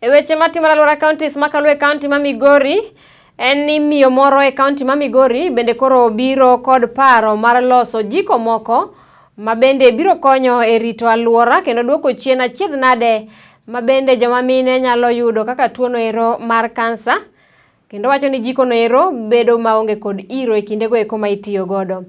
E weche matimore alwora counties makaluo e kaunti ma Migori en ni miyo moro e kaunti ma Migori bende koro obiro kod paro mar loso jiko moko ma bende biro konyo e rito alwora kendo duoko chien achiedh nade ma bende joma mine nyalo yudo kaka tuono ero mar kansa kendo wacho ni jiko no ero bedo maonge kod iro e kindego eko ma itiyo godo.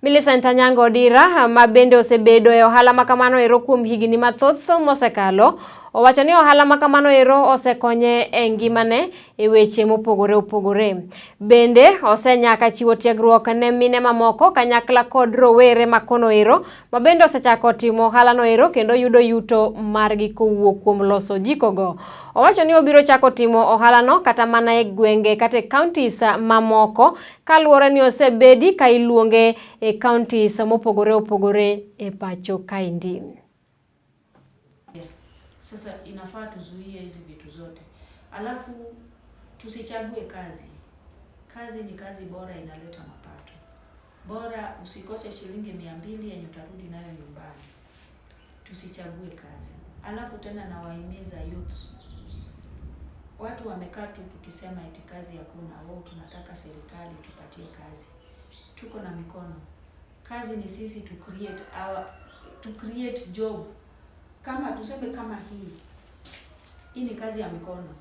Millicent Anyango Odira ma bende osebedo e ohala ma kamano ero kuom higni mathoth mosekalo owacho ni ohala ma kamano ero osekonye e ngimane e weche mopogore opogore. Bende osenyaka chiwo tiegruok ne mine mamoko kanyakla kod rowere ma kono ero ma bende osechako timo ohala no ero kendo yudo yuto margi kowuok kuom loso jiko go. Owacho ni obiro chako timo ohala no kata mana e gwenge kata e counties mamoko kaluwore ni osebedi ka iluonge e counties mopogore opogore e pacho kaendi. Sasa inafaa tuzuie hizi vitu zote, alafu tusichague kazi. Kazi ni kazi, bora inaleta mapato. Bora usikose shilingi 200 yenye utarudi nayo nyumbani. Tusichague kazi. Alafu tena nawahimiza youths, watu wamekaa tu tukisema eti kazi hakuna, oh, tunataka serikali tupatie kazi. Tuko na mikono. Kazi ni sisi to create our to create job. Kama tuseme kama hii, hii ni kazi ya mikono.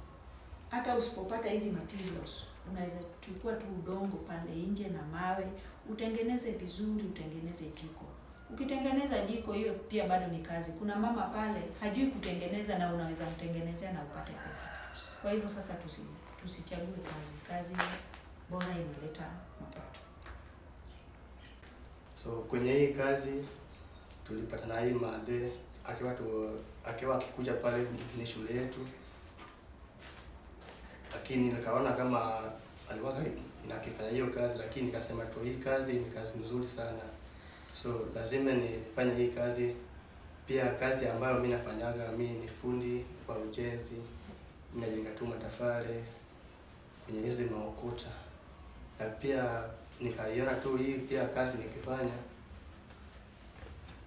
Hata usipopata hizi materials, unaweza chukua tu udongo pale nje na mawe, utengeneze vizuri, utengeneze jiko. Ukitengeneza jiko hiyo pia bado ni kazi. Kuna mama pale hajui kutengeneza na unaweza mtengenezea na upate pesa. Kwa hivyo sasa tusichague kazi. Kazi bora inaleta mapato. So kwenye hii kazi tulipatana hii madhe akiwa akikuja pale ni shule yetu, lakini nikaona kama alikuwa akifanya hiyo kazi, lakini nikasema tu hii kazi ni kazi nzuri sana, so lazima nifanye hii kazi. Pia kazi ambayo mi nafanyaga, mi ni fundi wa ujenzi, najenga tu matofali kwenye hizi maukuta, na pia nikaiona tu hii pia kazi nikifanya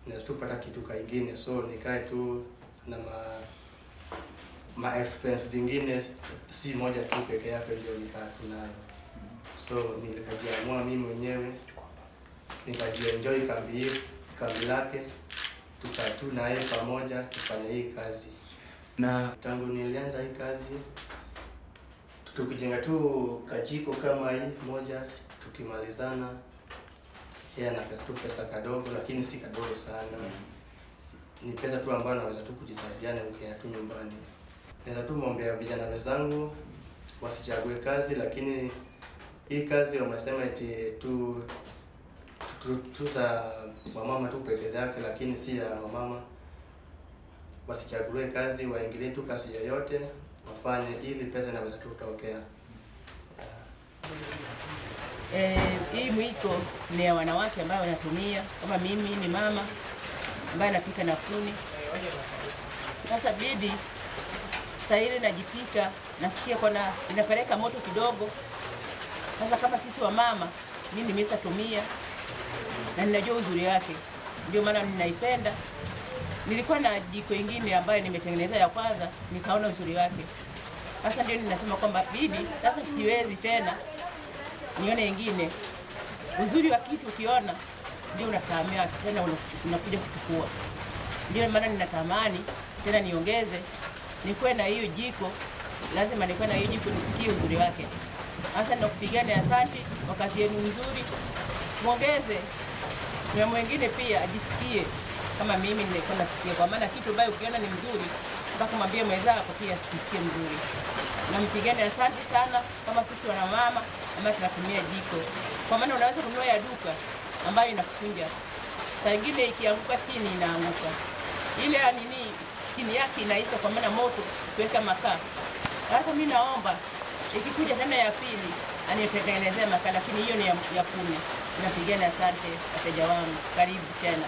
naweza tu pata kitu kaingine, so nikae tu na ma experience zingine, si moja tu peke yake ndio nikaa tu nayo. So nikajiamua mimi mwenyewe nikajienjoy kambi hii, kambi lake, tukaa tu na yeye pamoja tufanye hii kazi. Na Tangu nilianza hii kazi tukijenga tu kajiko kama hii moja, tukimalizana yeye anapata tu pesa kadogo, lakini si kadogo sana. Ni pesa tu ambayo naweza tu kujisaidiana ukienda tu nyumbani. Naweza tu muombea vijana wenzangu wasichague kazi, lakini hii kazi wamesema eti tu za wamama tu peke yake, lakini si ya wamama. Wasichagulie kazi, waingilie tu kazi yoyote wafanye, ili pesa inaweza tu kutokea. Hii mwiko ni ya wanawake ambao wanatumia, kama mimi ni mama ambaye anapika na kuni. Sasa bidi saa ile najipika, nasikia kuna inapeleka moto kidogo. Sasa kama sisi wamama, mimi nimeshatumia na ninajua uzuri wake, ndio maana ninaipenda. Nilikuwa na jiko ingine ambayo nimetengeneza ya kwanza, nikaona uzuri wake. Sasa ndio ninasema kwamba bidi sasa siwezi tena nione ingine. Uzuri wa kitu ukiona ndio unatamia tena unakuja kuchukua. Ndio maana ninatamani tena niongeze, nikuwe na hiyo jiko, lazima nikuwe na hiyo jiko nisikie uzuri wake. Sasa nakupigana asante kwa kazi yenu nzuri, muongeze na mwingine pia ajisikie kama mimi nilikuwa nasikia, kwa maana kitu ambayo ukiona ni mzuri mpaka mwambie mwenzako pia asisikie mzuri. Na mpigane asante sana, kama sisi wanamama ambayo tunatumia jiko, kwa maana unaweza kununua ya duka ambayo inakunja, saa ingine ikianguka chini inaanguka ile ya nini, chini yake inaisha, kwa maana moto kuweka makaa. Sasa mimi naomba ikikuja tena ya pili anitengenezea makaa, lakini hiyo ni ya kumi. Napigana asante wateja wangu, karibu tena.